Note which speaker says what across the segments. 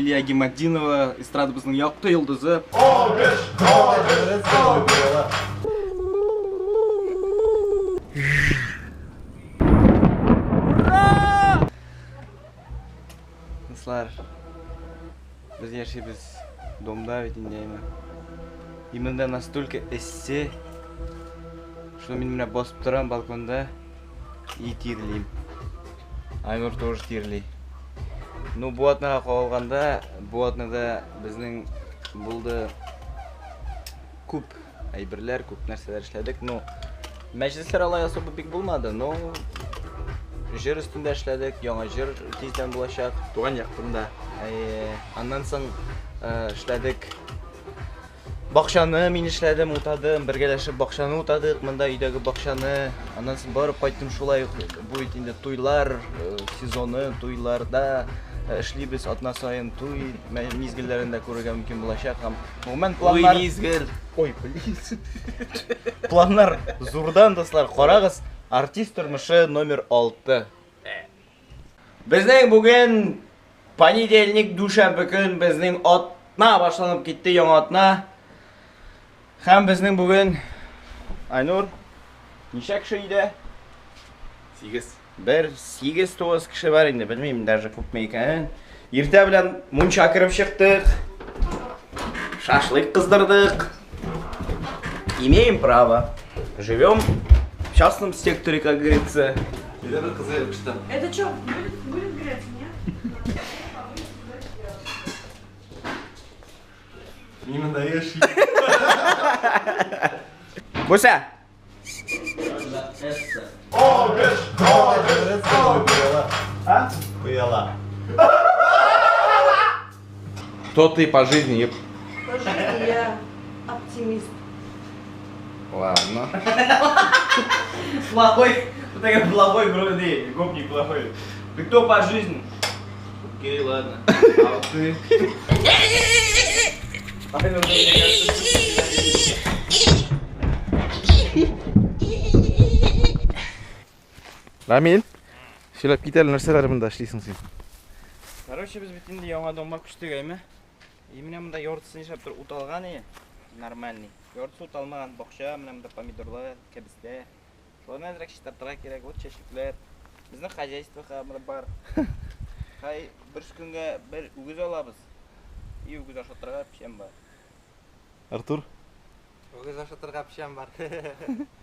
Speaker 1: Лилия Гиматдинова, эстрадабызның якты йолдызы. Дуслар, без яшибез домда бит инде, әйме. И монда настолько эссе, что мин менә басып торам балконда и тирлим. Айнур тоже тирли. Ну, бу атнага кагылганда, бу атнада безнең булды күп әйберләр, күп нәрсәләр эшләдек. Ну, мәҗлесләр алай особо бик булмады, но җыр өстендә эшләдек, яңа җыр тиздән булачак.
Speaker 2: Туган як турында.
Speaker 1: Әйе, аннан соң эшләдек. Бакчаны мин эшләдем, утадым, бергәләшеп бакчаны утадык, монда өйдәге бакчаны. Аннан соң барып кайттым шулай ук. Бу бит инде туйлар сезоны, туйларда эшлибез атна саен туй мизгелләрендә күрергә мөмкин булачак һәм гомумән планнар.
Speaker 2: Ой, мизгел.
Speaker 1: Ой, блин. Планнар зурдан, дуслар, карагыз. Артист тормышы номер 6. Безнең бүген понедельник, дүшәмбе көн, безнең атна башланып китте, яңа атна. Һәм безнең бүген Айнур, ничә кеше өйдә?
Speaker 2: 8.
Speaker 1: Бер 8-9 кеше бар инде, белмим даже күпме икәнен. Иртә белән мунча кереп чыктык. Шашлык кыздырдык. Имеем право. Живем в частном секторе, как говорится.
Speaker 3: Это что, будет греться, нет?
Speaker 2: Не надоешь.
Speaker 1: Буся!
Speaker 2: Кто ты по жизни? еп?
Speaker 3: По жизни я оптимист.
Speaker 2: Ладно.
Speaker 1: Плохой, вот такой плохой вроде, гопник плохой. Ты кто по жизни? Окей, ладно. А вот ты? Айнур, мне кажется,
Speaker 2: Рамил, сөйләп кит әле нәрсәләр монда эшлисең син?
Speaker 1: Короче, без бит инде яңа домга күчтек, әйме? И менә монда яртысы нишләптер уталган и нормальный. Яртысы уталмаган бакча, менә монда помидорлар, кәбестә. Шуларны әзрәк чистартырга кирәк, вот чәчлекләр. Безнең хозяйство бар. Хай, бер көнгә бер үгез алабыз. И үгез ашатырга печән бар.
Speaker 2: Артур?
Speaker 4: Үгез ашатырга печән бар.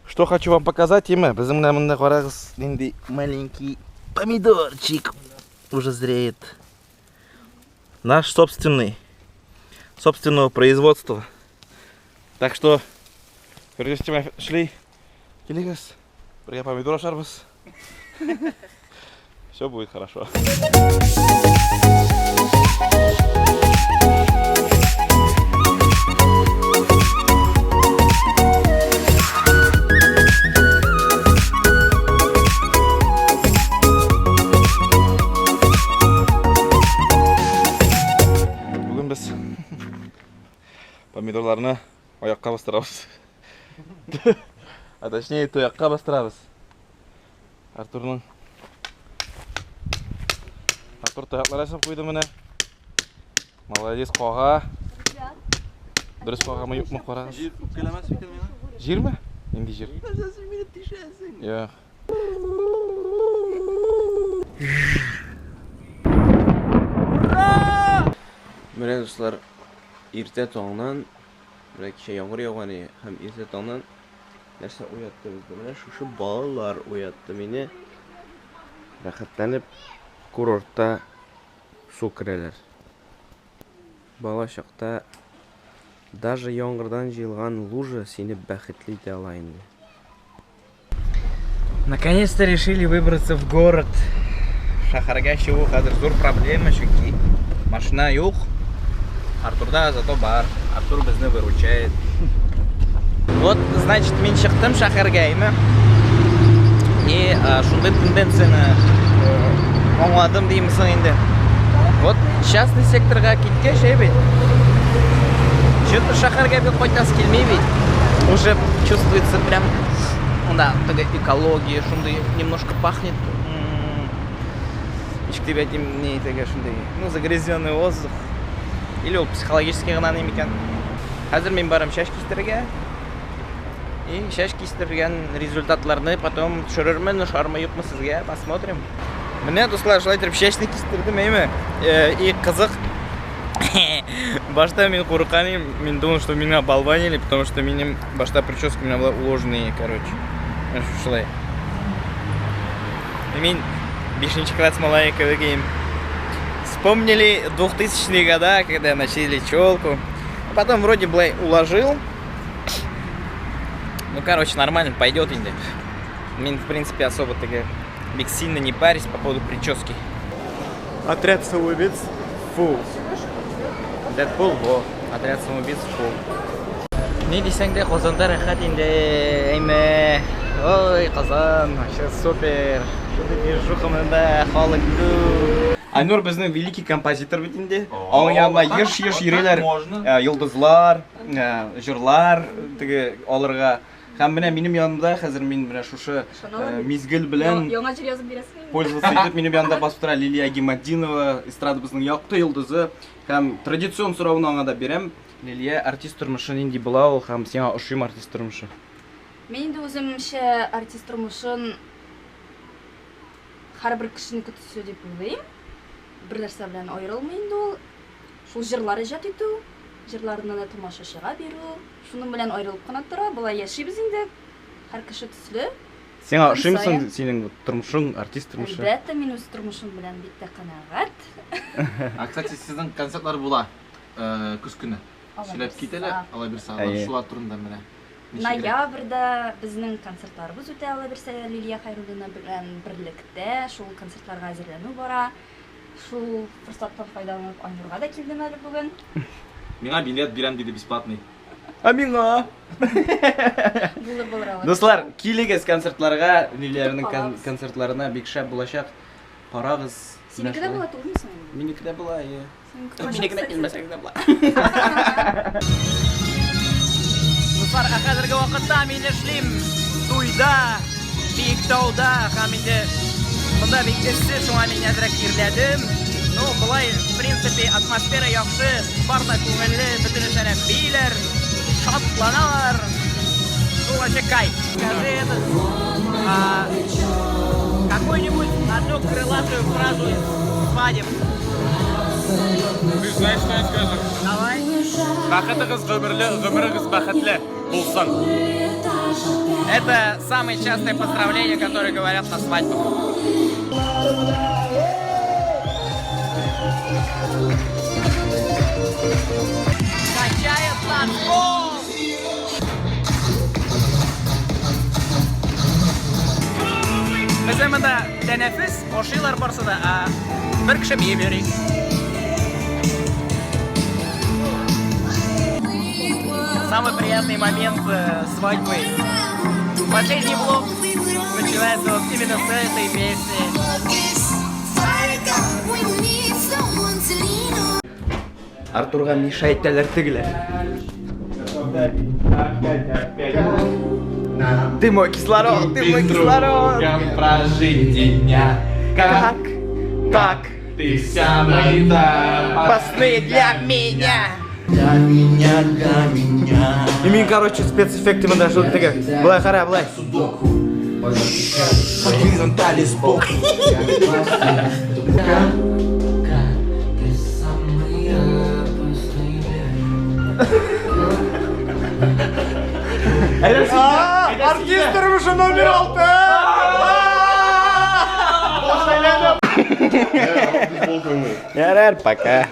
Speaker 2: Что хочу вам показать, Има. Безнең менә монда карагыз, нинди маленький помидорчик уже зреет. Наш собственный, собственного производства. Так что, прежде чем шли, килегез, бергә помидор ашарбыз. Все будет хорошо. Бүген без помидорларны аякка бастырабыз. А точнее, тоякка бастырабыз. Артурның Артур тояклар ясап куйды менә. Молодец, кага. Дөрес кагамы юкмы карагыз.
Speaker 4: Җир үпкәләмәс микән миңа?
Speaker 2: Җирме? Нинди җир?
Speaker 4: Нәрсә син мине тишәсең?
Speaker 2: Юк.
Speaker 1: Менә дуслар, иртә таңнан, менә кичә яңгыр яуган иде, һәм иртә таңнан нәрсә уятты безне? Менә шушы балалар уятты мине. Рәхәтләнеп курортта су керәләр. Бала чакта даже яңгырдан җыелган лужа сине бәхетле итә ала инде. Наконец-то решили выбраться в город. Шәһәргә чыгу хәзер зур проблема, чөнки машина юк. Артурда зато бар. Артур безне выручает. Вот, значит, мин чыктым шәһәргә, әйме? И шундый тенденцияне аңладым димсең инде. Вот частный секторга киткәч, әй бит. Что-то шәһәргә бик кайтасы килми бит. Уже чувствуется прям, да, такая экология, шундый немножко пахнет. Ничек дип әйтим, ни теге шундый, ну, загрязненный воздух. Или ул психологический гына ни микән? Хәзер мин барам чәч кистерергә. И чәч кистергән результатларны потом төшерермен, ошармы юкмы сезгә, посмотрим. Менә, дуслар, шулай итеп чәчне кистердем, әйме? И кызык. Башта мин курыккан идем, мин думал, что меня болванили, потому что минем башта прическа у меня была уложенная, короче. Менә шушылай. И мин бишенче класс малае кебек идем. Вспомнили 2000-е года, когда носили челку. А потом вроде бы уложил. Ну, короче, нормально, пойдет инде. Мин, в принципе, особо теге бик сильно не парюсь по поводу прически.
Speaker 5: Отряд самоубийц. Фу.
Speaker 1: Дэдпул, во. Отряд самоубийц, фу. Ни дисәң дә, Казанда рәхәт инде, әйме. Ой, Казан, вообще супер. Шундый движуха монда, халык күп. Айнур безнең великий композитор бит инде. Аның янына еш-еш йөриләр. Йолдызлар, җырлар теге алырга. Һәм менә минем янымда хәзер мин менә шушы мизгел белән
Speaker 3: Яңа җыр язып бирәсеңме?
Speaker 1: пользоваться итеп минем янымда басып тора Лилия Гиматдинова, эстрадабызның якты йолдызы. Һәм традицион сорауны аңа да бирәм. Лилия, артист тормышы нинди була ул һәм сиңа ошыймы артист тормышы?
Speaker 3: Мин инде үземчә артист тормышын һәрбер кешенеке төсле дип уйлыйм. Бер нәрсә белән аерылмый инде ул. Шул җырлар иҗат итү, җырларны да тамашачыга бирү, шуның белән аерылып кына тора. Болай яшибез инде. Һәр кеше төсле.
Speaker 1: Сиңа
Speaker 3: Көн
Speaker 1: ошыймы соң
Speaker 3: саен.
Speaker 1: синең тормышың, артист тормышы?
Speaker 3: Әлбәттә, мин үз тормышым белән бик тә канәгать.
Speaker 2: А, кстати, сезнең концертлар була көз көне. Сөйләп кит әле, алай бирсә,
Speaker 1: Әйе.
Speaker 2: шулар турында менә. Ничегрәк?
Speaker 3: Ноябрьдә безнең концертларыбыз үтә, алла бирсә, Лилия Хәйруллина белән берлектә шул концертларга әзерләнү бара. Шул форсаттан файдаланып Айнурга да килдем әле бүген.
Speaker 2: Миңа билет бирәм диде бесплатный.
Speaker 1: А миңа?
Speaker 3: Булыр, булыр алай.
Speaker 1: Дуслар, килегез концертларга, Лилиянең
Speaker 3: Калабыз.
Speaker 1: концертларына бик шәп булачак. Карагыз.
Speaker 3: Синеке дә була түгелме соң инде?
Speaker 1: Минеке дә була, әйе.
Speaker 3: Синеке
Speaker 1: Минеке дә
Speaker 3: булачак.
Speaker 1: килмәсәгез дә була.
Speaker 4: Дуслар, ә хәзерге вакытта мин эшлим туйда, Биектауда һәм инде монда бик эссе, шуңа мин әзрәк тирләдем. Ну, болай, в принципе, атмосфера яхшы, бар да күңелле, бөтенесе бииләр, шатланалар. Ну, вообще кайф. Скажи этот, какую-нибудь одну крылатую фразу из свадеб.
Speaker 6: Ты знаешь, что я скажу?
Speaker 4: Давай.
Speaker 6: Бәхетегез гомерле, гомерегез бәхетле булсын.
Speaker 4: Это самое частое поздравление, которое говорят на свадьбах. Качает танцпол! Безнең монда тәнәфес, ашыйлар барсы да, а бер кеше биеп йөри. Самый приятный момент свадьбы. Последний блок начинается вот именно с этой песни.
Speaker 1: Артурга мешает әйтәләр тегеләр. Ты мой кислород, ты мой кислород.
Speaker 6: Прожить дня.
Speaker 1: Как так?
Speaker 6: Ты самый
Speaker 1: Опасные для меня.
Speaker 5: Для меня, для меня.
Speaker 1: И мин, короче, спецэффекты монда шул теге. Былай кара, былай.
Speaker 5: Горизонтали сбоку.
Speaker 7: Ты самый опасный
Speaker 5: Артист тормышы номер 6.
Speaker 1: Ярар, пока.